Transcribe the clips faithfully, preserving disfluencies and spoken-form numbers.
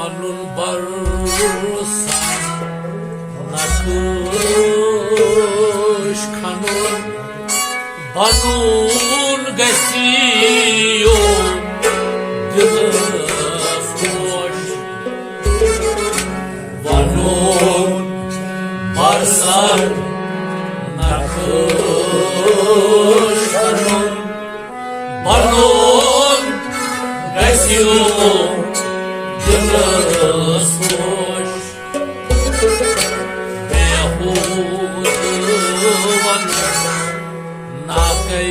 پنُن برسن نقش کھنُن، بنُن گژھِ یوم دِلس خۄش۔ وَنُن برسن نقش کھنُن، بنُن گژھِ یوم دِلس خۄش۔ بیہود ونُن ناقے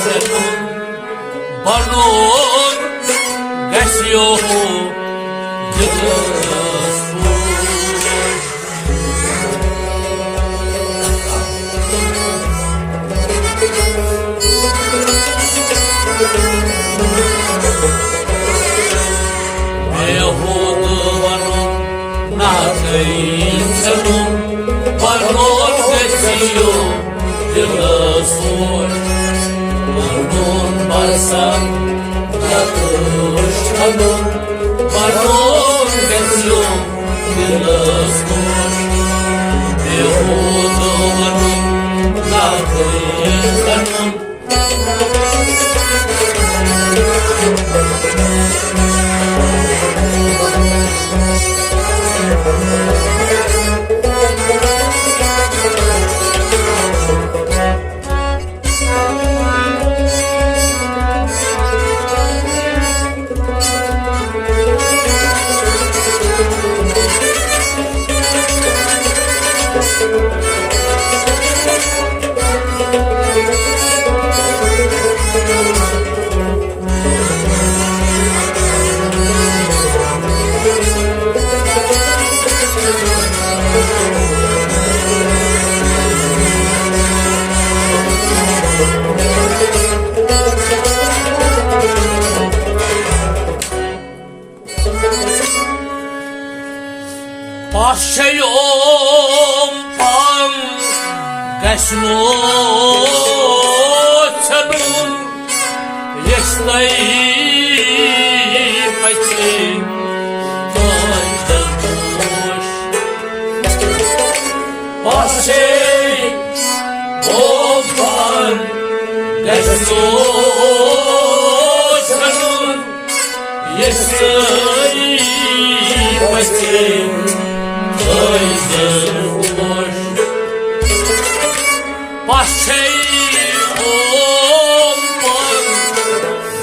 ژھنُن، بنُن گژھِ یوم دِلس خۄش۔ بیہود ونُن ناقے ژھنُن، بنُن گژھِ یوم دِلس خۄش۔ بنُن برسن نقش کھنُن، بنُن گژھِ یوم دِلس خۄش۔ بیہود ونُن ناقے ژھنُن۔ پَش چھے اوم پان گژھِ نہٕ ژھٮ۪نُن، ییٚژھِ تۄہہِ پَژھِ تۄہہِ دِلپوش۔ پَش چھے اوم پان گژھِ نہٕ ژھٮ۪نُن، ییٚژھِ پَژھِ تۄہہِ دِلپوش۔ پَش چھے اوم پان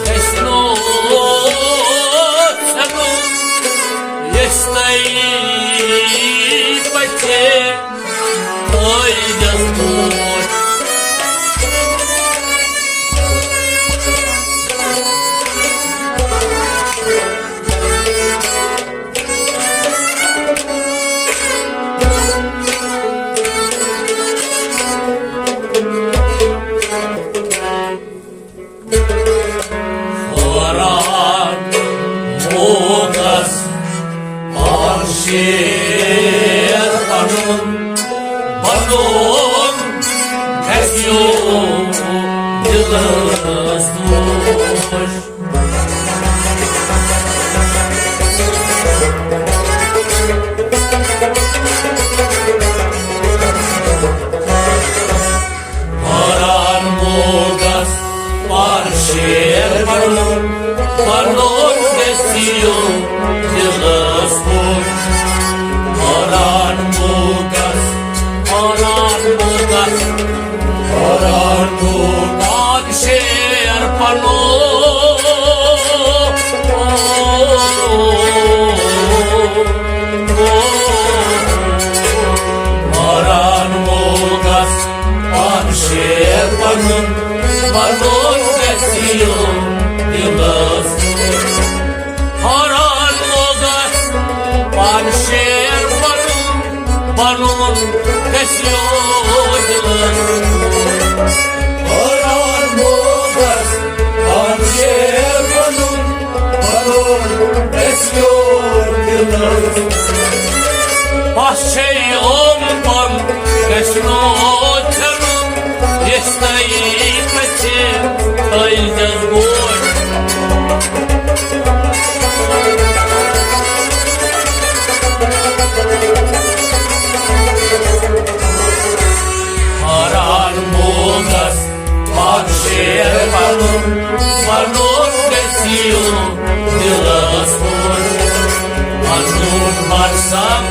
گژھِ نہٕ ژھٮ۪نُن، ییٚژھِ تۄہہِ پَژھِ تۄہہِ دِلپوش۔ قرآن موقعس پان شیر پنُن بنوم گژھیو دِلس دوش۔ قرآن موقعس پان شیر پنُن بنوم گژھیو دِلس دوش۔ قرآن موقعس، قرآن موقعس، قرآن موقعس پان شیر پنُن۔ قرآن موقعس پان شیر پنُن بنوم گژھیو دِلس دوش۔ قرآن موقعس پان شیر پنُن بنوم گژھیو دِلس دوش۔ قرآن موقعس پان شیر پنُن بنوم گژھیو دِلس دوش۔ پَش چھے اوم پان گژھِ نہٕ ژھٮ۪نُن، ییٚژھِ تۄہہِ پَژھِ تۄہہِ دِلپوش۔ وَنُن گژھِ یُن دِلَس خۄش، وَنُن بَرسَم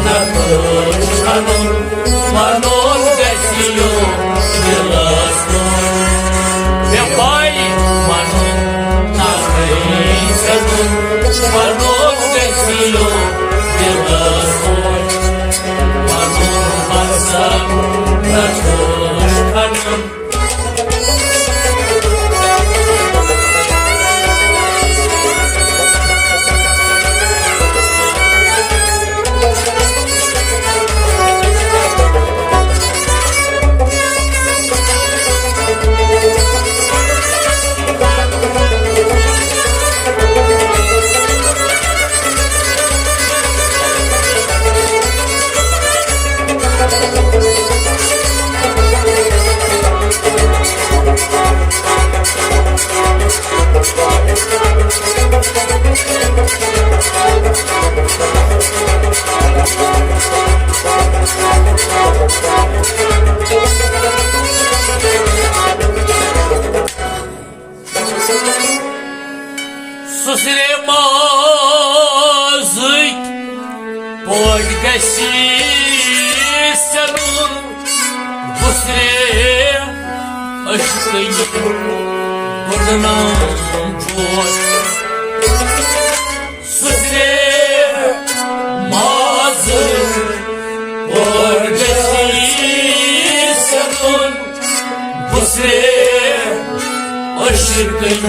نہ کٲنٛسہِ کھنُن، وَنُن گژھِ یُن دِلَس خۄش۔ مےٚ پَے وَنُن نہ کٲنٛسہِ کھنُن، وَنُن گژھِ یُن دِلَس خۄش، وَنُن بَرسَم نہ کٲنٛسہِ کھنُن۔ سُسرِ مازٕکۍ پٲٹھۍ گژھِ سیٚنُن، بُسرِ عشقٕکۍ گُنٛڈنَم جوش۔ سُسرِ مازٕکۍ پٲٹھۍ گژھِ سیٚنُن، بُسرِ عشقٕکۍ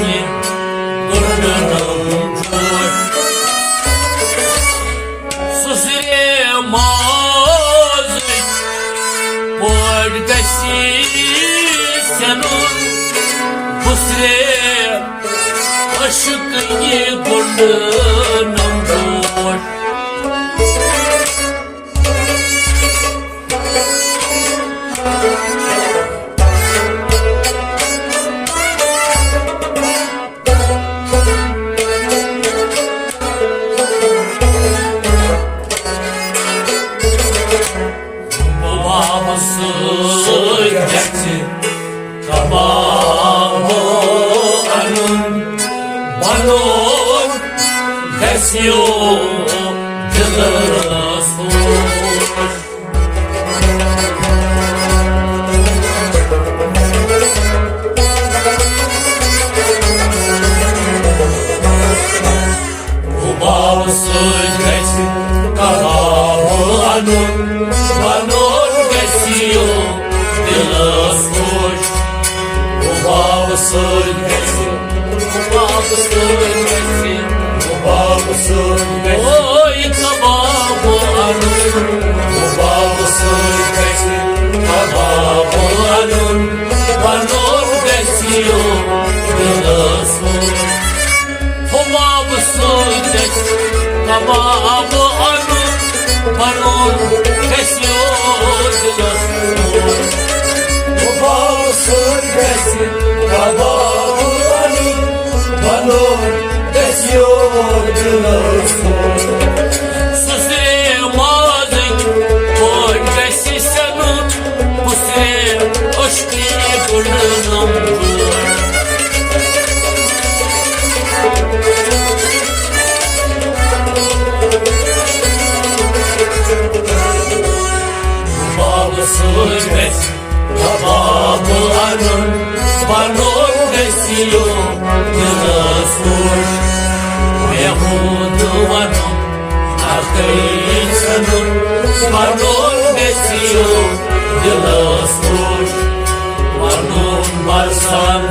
گُنٛڈنَم جوش۔ سُسرِ مازٕکۍ پٲٹھۍ گژھِ سیٚنُن، بُسرِ عشقٕکۍ گُنٛڈنَم جوش۔ کباب سۭتۍ گژھِ کباب اَنُن، بَنُن گژھِ یُن دِلَس خۄش۔ کباب سۭتۍ گژھِ کباب اَنُن، بَنُن گژھِ یُن دِلَس خۄش۔ کباب سۭتۍ گژھِ، کباب سۭتۍ گژھِ، کباب سۭتۍ گژھِ۔ اوے کباب اَنُن، کباب سۭتۍ گژھِ، کباب اَنُن، بَنُن گژھِ یُن دِلَس خۄش۔ کباب سۭتۍ گژھِ کباب اَنُن، بَنُن گژھِ یُن دِلَس خۄش۔ کباب سۭتۍ گژھِ کباب اَنُن، بَنُن گژھِ یُن دِلَس خۄش۔ سُسرِ مازٕکۍ پٲٹھۍ گژھِ سیٚنُن، بُسرِ عشقٕکۍ گُنٛڈنَم جوش۔ کباب سۭتۍ گژھِ کباب اَنُن، بَنُن گژھِ یُن دِلَس خۄش۔ مےٚ ہُنٛد وَنُن نہ کٲنٛسہِ کھنُن، بَنُن گژھِ یُن دِلَس خۄش۔ وَنُن بَرسَم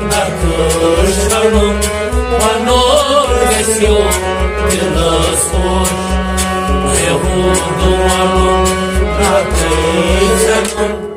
نہ کٲنٛسہِ کھنُن، بَنُن گژھِ یُن دِلَس خۄش۔ مےٚ ہُنٛد وَنُن نہ کٲنٛسہِ کھنُن۔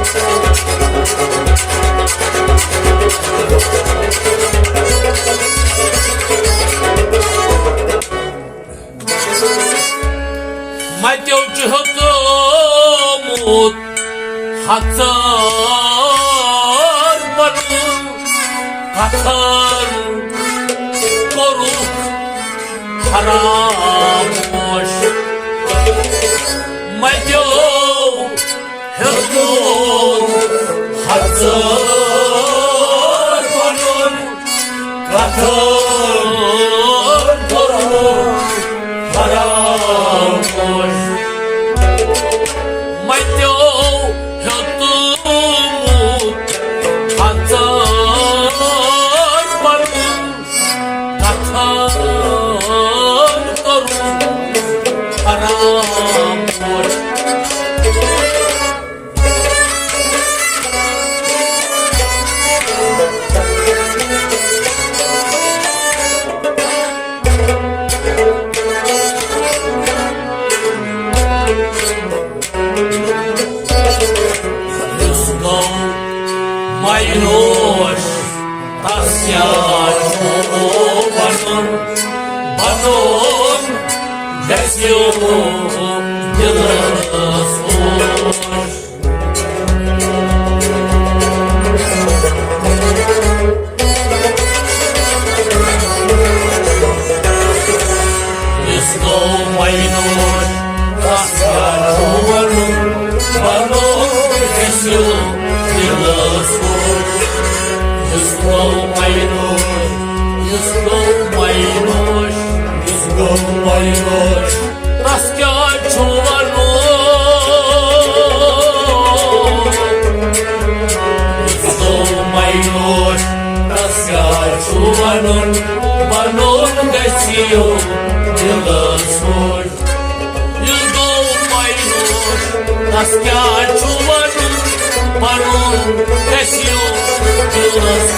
مَتیو چھُ ہیوٚتمُت ہَژار پَنُن، کَتھَن کوٚرُکھ فراموش۔ مَتیو ہیوٚتمُت ہَژار پَنُن، کَتھَن کوٚرمُت فراموش۔ مَتیو ہیوٚتمُت ہَژار پَنُن، کَتھَن کوٚرمُت فراموش۔ یُس گوٚو مایوس، تس کیٛاہ چھُ وَنُن؟ وَنُن گژھِ دِلس اوس۔ یُس گوٚو مایوس، تس کیٛاہ چھُ وَنُن؟ وَنُن گژھِ دِلس اوس۔ یُس گوٚو مایوس، یُس گوٚو مایوس، یُس گوٚو مایوس، تس کیٛاہ چھُ وَنُن؟ یُس گوٚو مایوس، تس کیٛاہ چھُ وَنُن؟ وَنُن گژھِ دِلس اوس۔ یُس گوٚو مایوس، تس کیٛاہ چھُ وَنُن؟ وَنُن گژھِ دِلس اوس۔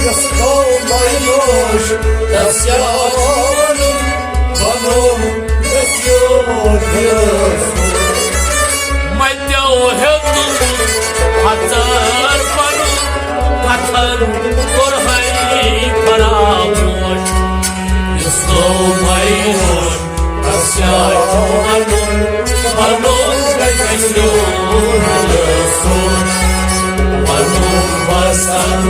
یُس گوٚو مایوس، تس کیٛاہ چھُ وَنُن؟ وَنُن گژھِ دِلس اوس۔ مَتیو ہیوٚتمُت ہَژار پَنُن، کَتھَن کوٚرہَے فراموش۔ یُس گوٚو مایوس، تس کیٛاہ چھُ وَنُن؟ وَنُن گژھِ دِلس اوس۔ وَنُن وَسَن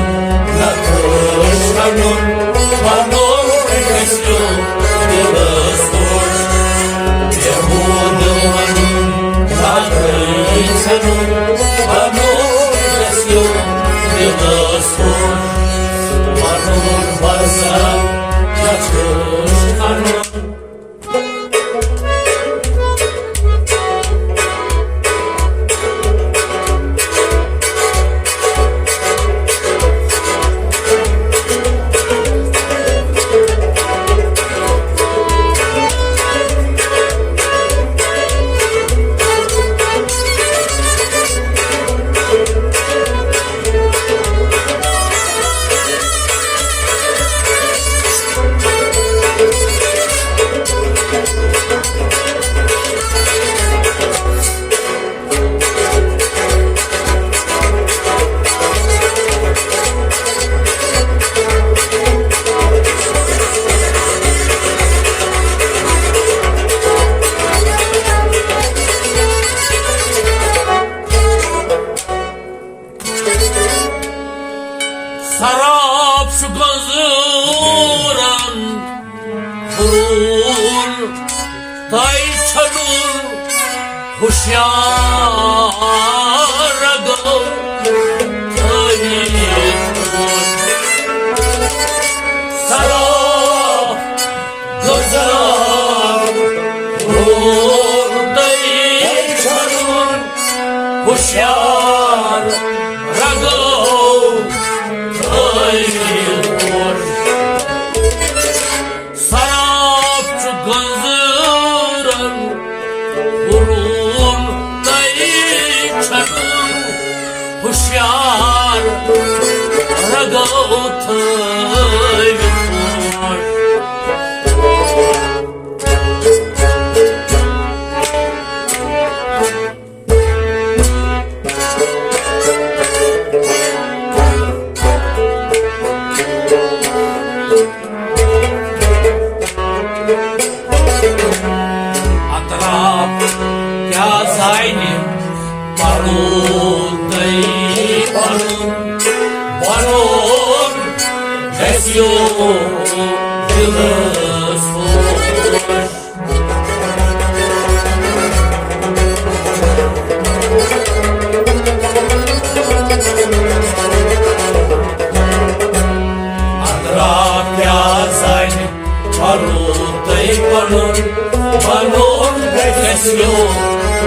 نَتہٕ چھَنُن، وَنُن گژھِ دِلس اوس۔ بے ہُنٛد وَنُن نَتہٕ چھَنُن، وَنُن گژھِ دِلس اوس۔ وَنُن وَسَن نَتہٕ چھَنُن۔ سراب چھُ گٔزٕرَن برٛونٛہہ تۄہہِ چھَنُن، ہُشیار رگو تھٲوِتھ۔ سراب گُزران روٗدَے چھَنُن، ہُشیار رگو تھٲوِتھ۔ سراب چھُ گنزرن، روٗدَے چھَنُن، ہُشیار رگو تھٲوِتھ۔ پنُن تۄہہِ پنُن، پنُن گژھیو دِلس خۄش۔ اطراف کیٛاہ زانہِ، پنُن تۄہہِ پنُن، پنُن گژھیو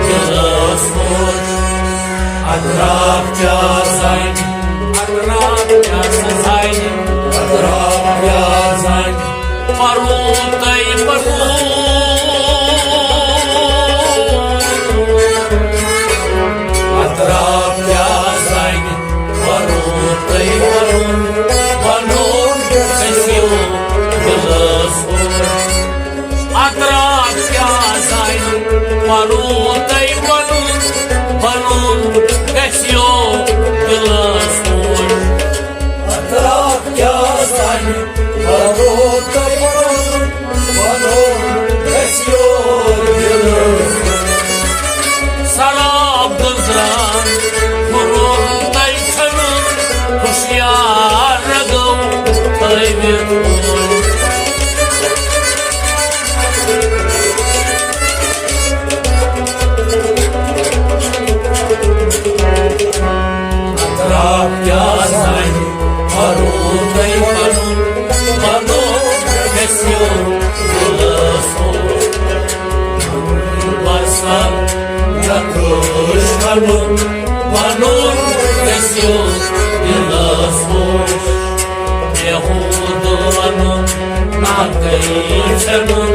دِلس خۄش۔ اطراف کیٛاہ زانہِ، اطراف کیٛاہ سا زانہِ، اطراف کیٛاہ زانہِ، پنُن تۄہہِ پنُن۔ اطراف کیٛاہ زانہِ، پنُن تۄہہِ پنُن، پنُن گژھیو دِلس خۄش۔ اطراف کیٛاہ زانہِ، پنُن تۄہہِ پنُن، پنُن گژھیو دِلس خۄش۔ اطراف کیٛاہ زانہِ، پنُن تۄہہِ پنُن، پنُن گژھیو دِلس خۄش۔ سراب گُزران، پھُرُن تۄہہِ ژھٮ۪نُن، ہُشیار رگو تھٲوِتھ اوس۔ اطراف کیٛاہ زانہِ، پنُن تۄہہِ پنُن، پنُن گژھیو دِلس خۄش۔ بسر نقش کرُن، پنُن گژھیو دِلس خۄش۔ بیہوٗد ونُن، ناکٲری ژھٮ۪نُن،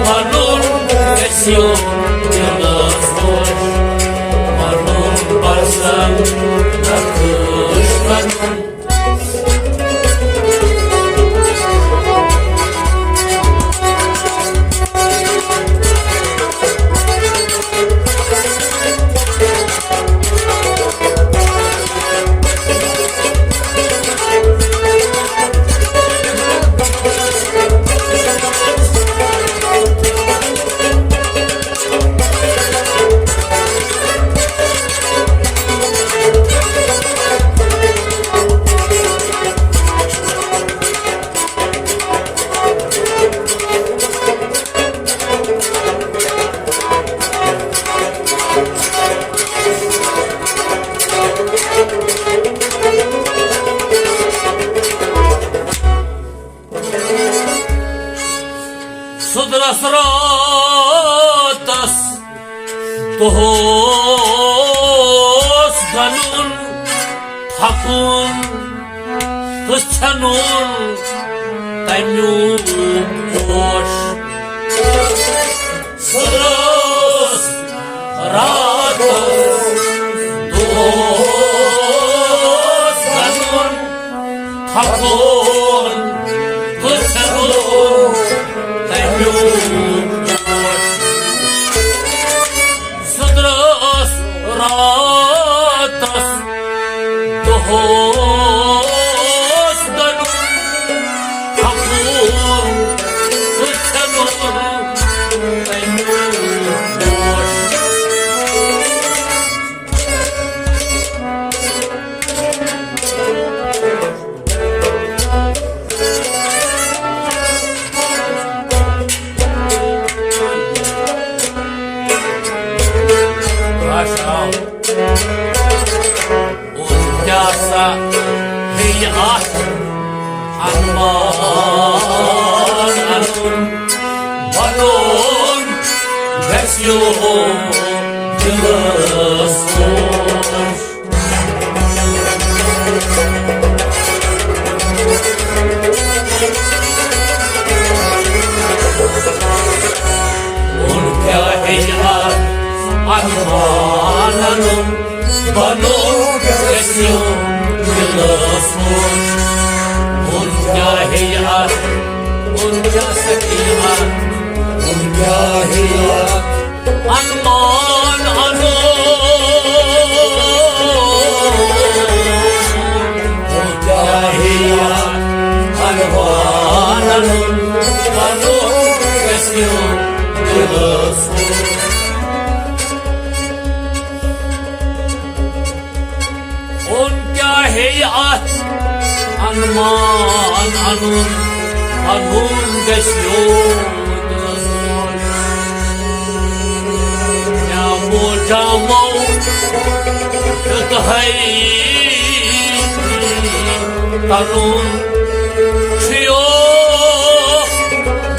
پنُن گژھیو دِلس خۄش۔ پنُن بسر نقش کرُن۔ سُدرس راتس دۄہس گنُن، تھکُن تہٕ ژھٮ۪نُن تمیُک ہوش۔ سُدرس راتس دۄہس گنُن، تھکُن تہٕ ژھٮ۪نُن تمیُک ہوش۔ سُدرس راتس دۄہس گنُن، تھکُن تہٕ ژھٮ۪نُن تمیُک ہوش۔ کیٛاہ سا بیٚیہِ اکھ ارمان اَنُن، وَنُن گژھِ یِہُنٛد دِلَس خۄش۔ وۄنۍ کیٛاہ ہیٚیہِ اَتھ ارمان اَنُن، بَنوو گژھِ یِہُنٛد دِلَس خۄش۔ وۄنۍ کیٛاہ ہیٚیہِ اَتھ، وۄنۍ کیٛاہ سا ہیٚیہِ اَتھ، وۄنۍ کیٛاہ ہیٚیہِ اَتھ ارمان اَنُن، وۄنۍ کیٛاہ ہیٚیہِ اَتھ ارمان اَنُن، بَنوو گژھِ یِہُنٛد دِلَس خۄش۔ ہے اتھ انمان انُن، انُن گژھِ یوت دِلس خۄش۔ نعمو جامو دیُت ہے تنُن چھُ یو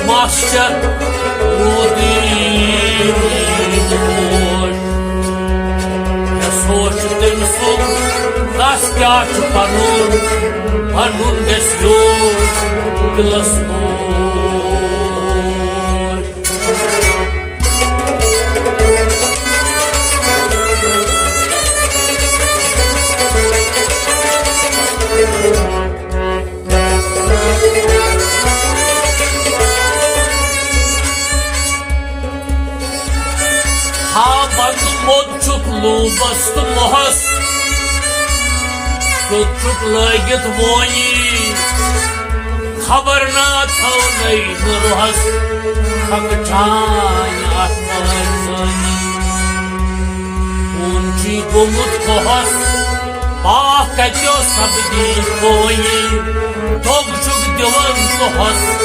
مس چتھ روٗدی پوش۔ مےٚ سوچ تٔمۍ سُنٛد، تس کیٛاہ چھُ پنُن، پنُن گژھِ یوت دِلس خۄش۔ ہا بنٛد موٚد چھُکھ لوٗبس تہٕ موہس، سیوٚد چھُکھ لٲگِتھ وونی۔ خبر نا تھٲونَے نہٕ روہس، کھۄکہٕ چھانۍ اتھ مٲلۍ زٲنی۔ خوٗن چھُے گوٚمُت کوہس، پاکھ کتیو سپدی کویی۔ دۄگ چھُکھ دِوان دۄہس،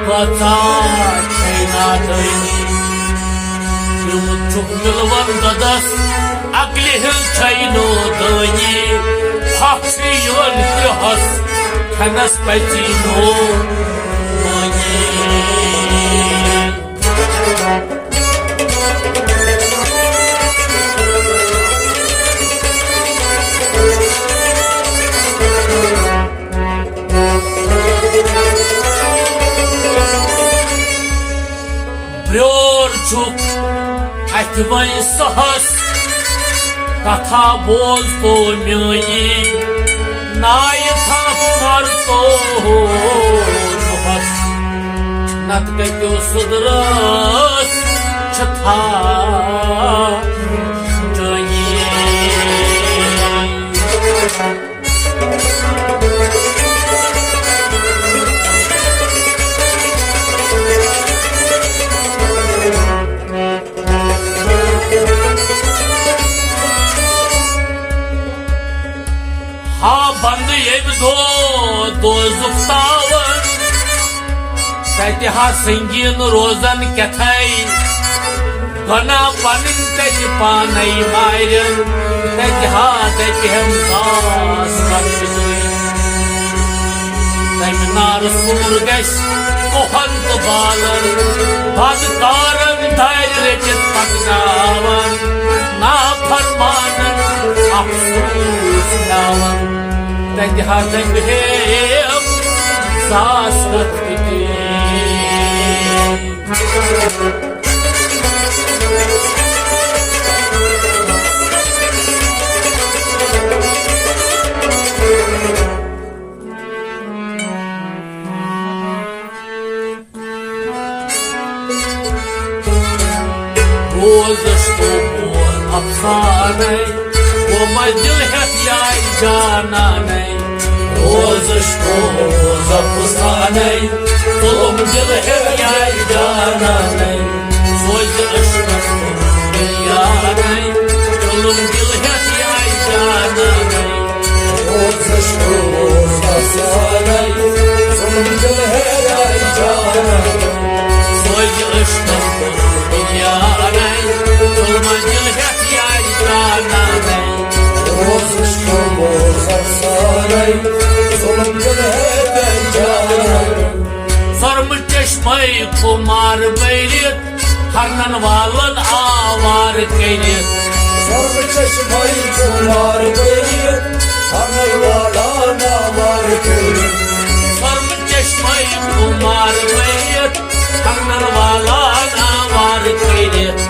کۭژاہ چھے نادٲنی۔ پیوٗنت چھُکھ مِلوَن دۄدَس، عقلہِ ہٕنٛز چھَے نہٕ دٲنی۔ پھَکھ چھُے یِوان کرٛۄہَس، کھٮ۪نَس پَژی نہٕ مٲنی۔ برٛور چھُکھ اَتھِ وۄنۍ سۄہَس، کَتھا بوز تو میٛٲنی۔ نایہِ تھپھ مار تو دۄہَس، نَتہٕ کَتیو سُدرَس چھِ تھا جٲنی۔ ہا بنٛدٕ ییٚمہِ دۄہ دوزُک تاوَن، تَتہِ ہا سنگیٖن روزان کیٛاہ تھاے۔ گۄناہ پنٕنۍ تَتہِ پانَے مارٮ۪ن، تَتہِ ہا دَپہِ ہَم ساس رۄپیہِ تُہۍ۔ تَمہِ نارٕ سوٗر گژھِ کوہَن تہٕ بالَن، بدکارَن دارِ رٔٹِتھ پَکناوَن، نافرمانَن افسوٗس پٮ۪وَن۔ تَتہِ ہا دَپہِ ہَم ساس کَتھ تہِ۔ روزش تو مون افسانے، وہ مجدل ہیتھ یائی جانانے۔ روزش تو مون افسانے، تم دل ہیتھ یائی جانانے۔ سوز عشقس دنیا نے، تم دل ہیتھ یائی جانانے۔ روزش تو مون افسانے، تم دل ہیتھ یائی جانانے۔ سوز عشقس دنیا نے، تم دل ہیتھ یائی جانانے۔ روزش تو مون افسانے، تم دل ہیتھ یائی جانانے۔ سرم چشمے خمار بٔرِتھ، ہرنن والن آوار کٔرِتھ۔ سرم چشمے خمار بٔرِتھ، ہرنن والن آوار کٔرِتھ۔ سرم چشمے خمار بٔرِتھ، ہرنن والن آوار کٔرِتھ۔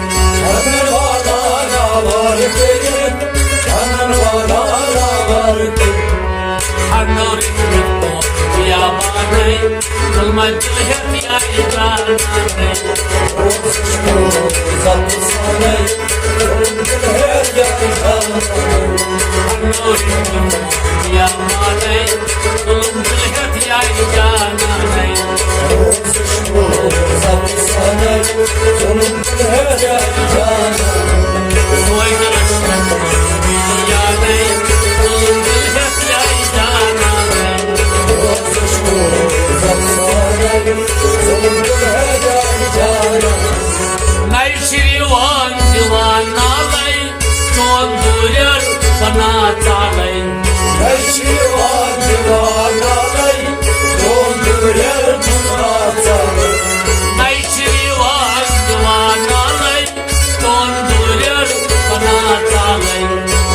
ہرنن والن آوار کٔرِتھ، ہرنن والن آوار کٔرِتھ۔ ہرنو رٔٹمٕتۍ پونٛسہٕ بیابانَے، ظُلمَت دِل ہیٚتھ یارِ جانانَے۔ ہرنو رٔٹمٕتۍ پونٛسہٕ بیابانَے، ظُلم دِل ہیٚتھ یارِ جانانَے۔ سوے عشقَن یادَے، ظُلم دِل ہیٚتھ یارِ پناہ ژالے۔ نشیوان دیوان نالے، چون دوریر پناہ ژالے۔ نشیوان دیوان نالے، چون دوریر پناہ ژالے۔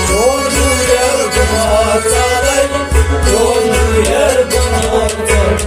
چون دوریر پناہ ژالے، چون دوریر پناہ ژالے۔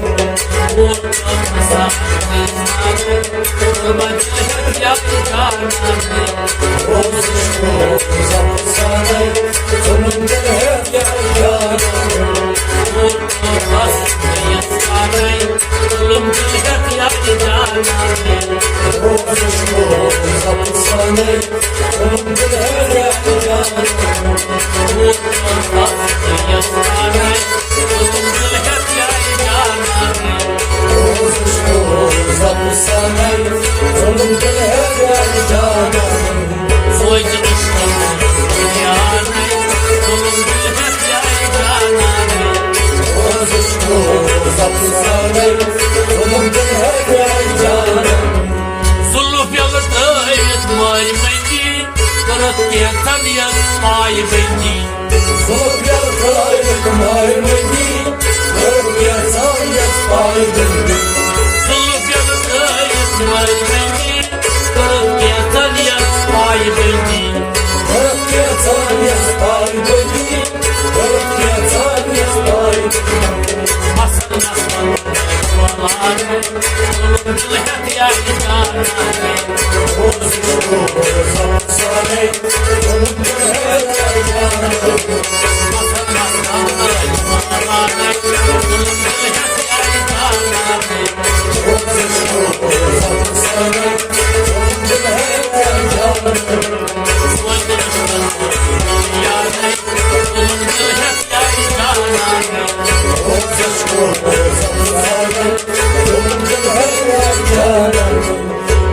ظلم ییٚلہِ ترٲوِتھ مارِ منٛدی، کٔرٕکھ کینٛژن یَس مایہِ بٔنٛدی۔ ظلم ییٚلہِ ترٲوِتھ مارِ منٛدی، کٔرٕکھ کینٛژن یَس مایہِ بٔنٛدی۔ ظلم ییٚلہِ ترٲوِتھ مارِ منٛدی، کٔرٕکھ کینٛژن یَس مایہِ بٔنٛدی۔ کٔرٕکھ کینٛژن یَس مایہِ بٔنٛدی۔ کٔرٕکھ کینٛژن یَس مایہِ بٔنٛدی۔ مثلاً، مثلاً،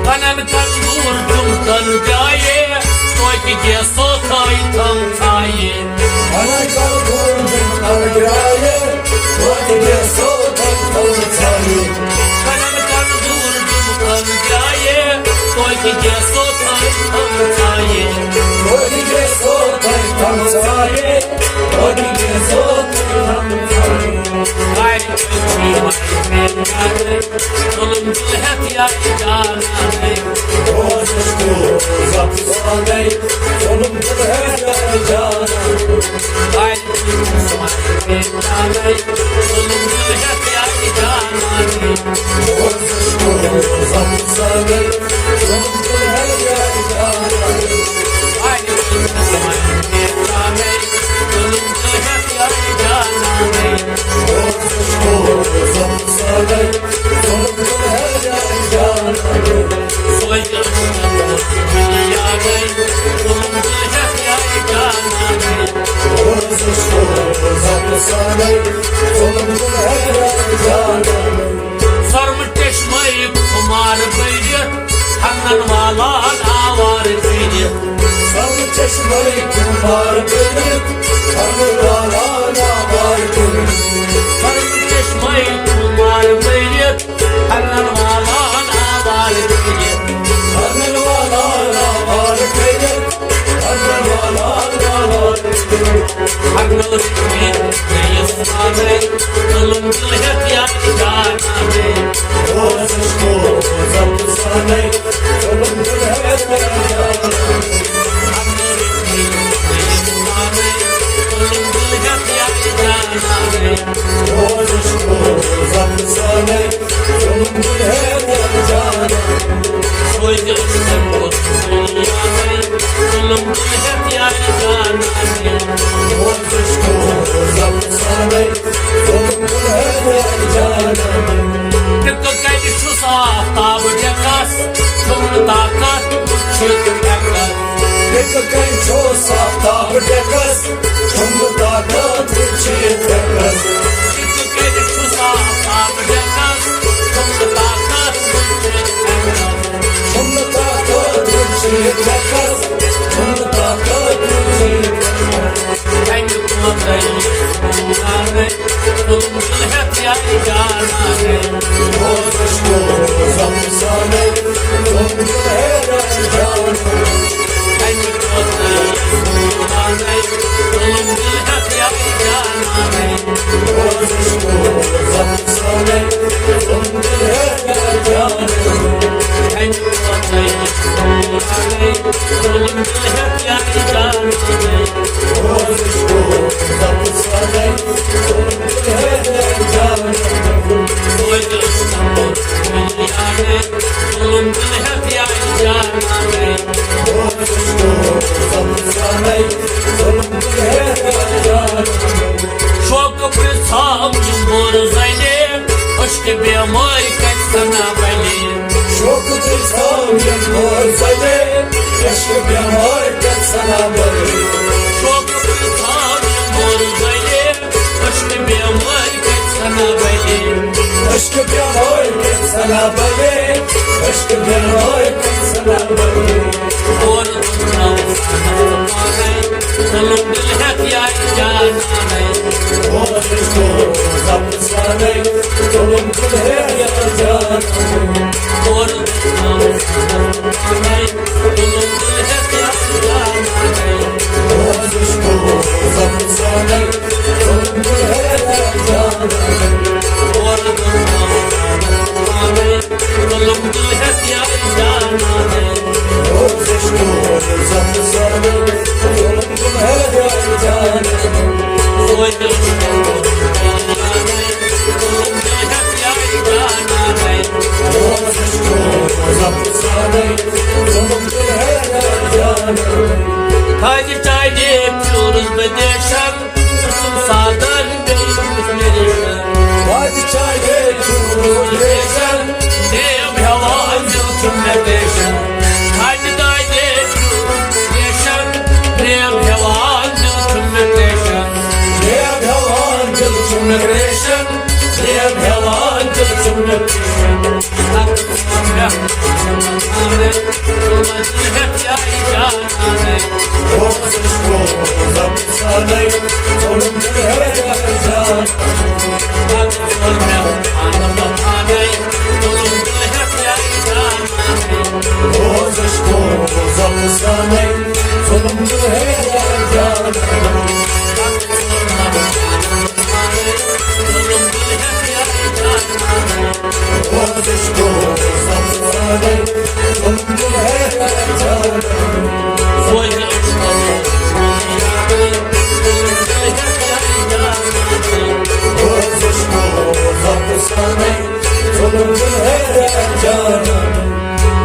کنن کندور تم کن جایے، توتہِ گیسو تھٲے تھم تھایے۔ کنن کندور تم کن جایے، توتہِ گیسو تھٲے تھم تھایے۔ کنن کندور تم کن جایے، توتہِ گیسو تھٲے تھم تھایے۔ توتہِ گیسو تھٲے تھم تھایے۔ توتہِ گیسو تھٲے تھم تھایے۔ ظلم دل ہتھیار جانا ہے۔ روزش کو ضبط سانے، ظلم دل ہتھیار جانا ہے۔ آئے ظلم دل ہتھیار جانا ہے۔ روزش کو ضبط سانے، ظلم دل ہتھیار جانا ہے۔ آئے سرم چشمے خمار بٔرِتھ، ہنگن والان آوار کٔرِتھ۔ سرم چشمے خمار بٔرِتھ، ہنگن والان آوار کٔرِتھ۔ سرم چشمے خمار بٔرِتھ، ہنگن والان آوار کٔرِتھ۔ ہنگن والان آوار کٔرِتھ۔ ہنگن والان آوار کٔرِتھ۔ ہنگن والان آوار کٔرِتھ۔ ظلم دل ہتھیار جانا ہے۔ روزش کو ضبط سانے، ظلم دل ہتھیار جانا ہے۔ ظلم دل ہتھیار جانا ہے۔ روزش کو ضبط سانے، ظلم دل ہتھیار جانا ہے۔ سوچ ظلم دل ہتھیار جانا ہے۔ روزش کو ضبط سانے، ٹِکہٕ کَنہِ چھُس آفتاب ڈٮ۪کس، چھُم نہٕ طاقت وٕچھِتھ ٹھیکس۔ ٹِکہٕ کَنہِ چھُس آفتاب ڈٮ۪کس، چھُم نہٕ طاقت وٕچھِتھ ٹھیکس۔ ٹِکہٕ کَنہِ چھُس آفتاب ڈٮ۪کس، چھُم نہٕ طاقت وٕچھِتھ ٹھیکس۔ چھُم نہٕ طاقت وٕچھِتھ ٹھیکس، چھُم نہٕ طاقت وٕچھِتھ ٹھیکس۔ کَنہِ کوتاہ یہِ سونارے، تُلُم دِل ہٮ۪تھ یارِ جانارے۔ روزش کو ضبط سانے، تُلُم دِل ہٮ۪تھ یارِ جانارے۔ کَنہِ کوتاہ یہِ سونارے، زلے، عشق بیمٲرۍ کتہِ سنا بلے۔ شوق تہٕ ژھاو یِم مور زلے، عشق بیمٲرۍ کتہِ سنا بلے۔ شوق تہٕ ژھاو یِم مور زلے، عشق بیمٲرۍ کتہِ سنا بلے۔ عشق بیمٲرۍ کتہِ سنا بلے، عشق بیمٲرۍ کتہِ سنا بلے۔ اور ظلم دل ہیٚتھ یا جانانے۔ اور عشق ظلم سانے، ظلم دل ہیٚتھ یا جانانے۔ اور ظلم دل ہیٚتھ یا جانانے۔ اور عشق ظلم سانے، ظلم دل ہیٚتھ یا جانانے۔ اور ظلم دل ہیٚتھ یا جانانے۔ اور عشق ظلم سانے، ظلم تھدِ چایہِ پھیوٗرُس بہٕ دیشن، قٕسم سادن بیٚیہِ وُچھ مےٚ ریشن۔ تھدِ چایہِ پھیوٗرُس بہٕ دیشن، دیو ہٮ۪وان دِل چھُم مےٚ پیشن۔ تھدِ دادِ پھیوٗرُس بہٕ دیشن، دیو ہٮ۪وان دِل چھُم مےٚ پیشن۔ دیو ہٮ۪وان دِل چھُم مےٚ پیشن۔ دیو ہٮ۪وان دِل چھُم مےٚ پیشن۔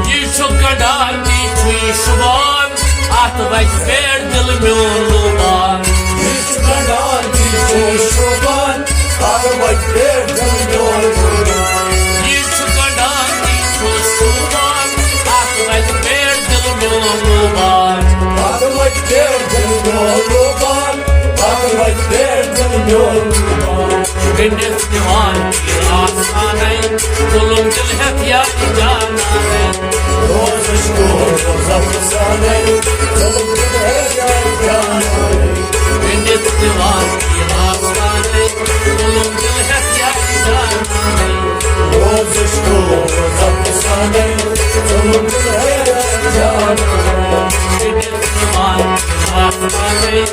یہِ چھُ گنڈان، یہِ چھُ یہِ شُبان، اَتھ وَتہِ پٮ۪ٹھ دِل میون لوٗبان۔ یہِ چھُ گنڈان، یہِ چھُ یہِ شُبان، اَتھ وَتہِ پٮ۪ٹھ دِل میون لوٗبان۔ یہِ چھُ گنڈان، یہِ چھُ شُبان، اَتھ وَتہِ پٮ۪ٹھ دِل میون لوٗبان۔ اَتھ وَتہِ پٮ۪ٹھ دِل میون لوٗبان، اَتھ وَتہِ پٮ۪ٹھ دِل میون لوٗبان۔ گٔنڈِتھ نِوان یہِ آستانَے، ظُلُم دِل ہٮ۪تھ یا یہِ جانانَے۔ روزش کو روزہ فسانے، ظلم دل ہے یا جان۔ گٔنڈِتھ نِوان یہِ آستانَے، ظُلُم دِل ہٮ۪تھ یا یہِ جانانَے۔ روزش کو روزہ فسانے، ظلم دل ہے یا جان۔ گٔنڈِتھ نِوان یہِ آستانَے،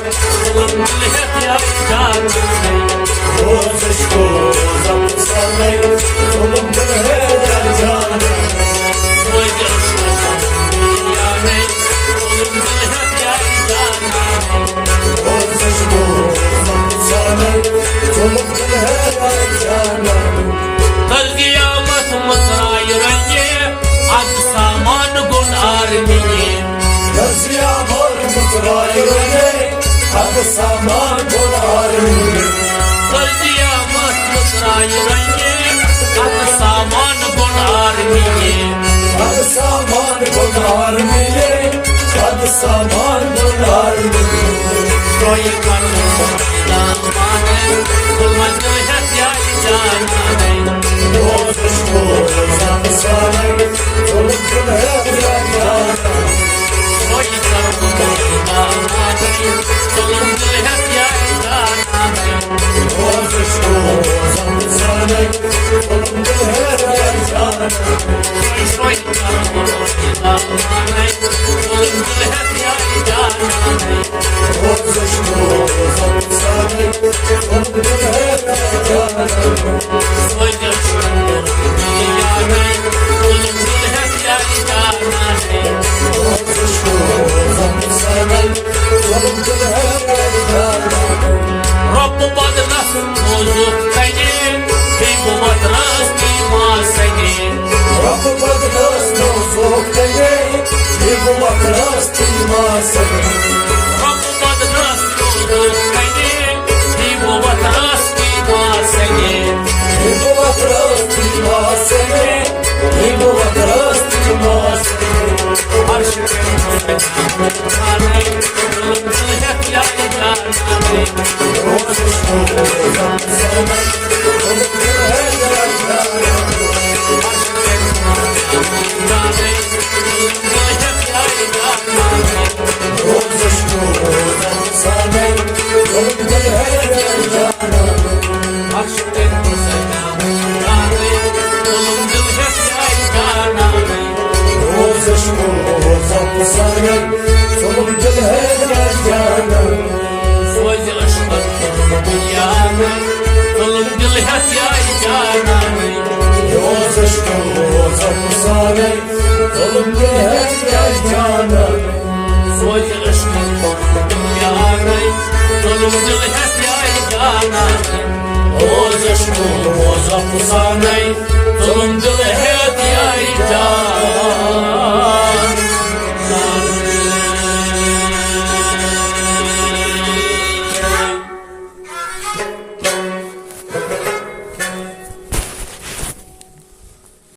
ظُلُم دِل ہٮ۪تھ یا یہِ جانانَے۔ روزش کو روزہ فسانے، ظُلُم دِل ہٮ۪تھ یا جانانَے۔ قیامت مترائے رنگے، اد سامان گن آرمیے۔ قیامت مترائے رنگے، اد سامان گن آرمیے۔ قیامت مترائے رنگے، اد سامان گن آرمیے۔ اد سامان گن آرمیے، اد سامان گن آرمیے۔ کوئی کرو سامان، ظُلُم دِل ہٮ۪تھ یا جانانَے۔ روزش کو روزہ فسانے، ظُلُم دِل ہٮ۪تھ یا جانانَے۔ کوئی کرو سامان، ظُلُم دِل ہٮ۪تھ یا جانانَے۔ روزش کو روزہ فسانے، ظُلُم دِل ہٮ۪تھ یا جانانَے۔ رۄب بدلس نوزُک کنے، بیٚیہِ گوٚو وترس تہِ ما سنے۔ رۄب بدلس نوزُک کنے، بیٚیہِ گوٚو وترس تہِ ما سنے۔ رۄب بدلس نوزُک کنے، بیٚیہِ گوٚو وترس تہِ ما سنے۔ سوزِ عشقن دُنیاہَے، ظُلُم دِل ہٮ۪تھ یارِ جانَے۔ روز عشقن روز افسانَے، ظُلُم دِل ہٮ۪تھ یارِ جانَے۔ سوزِ عشقن دُنیاہَے، ظُلُم دِل ہٮ۪تھ یارِ جانَے۔ روز عشقن روز افسانَے، ظُلُم دِل ہٮ۪تھ یارِ جانَے۔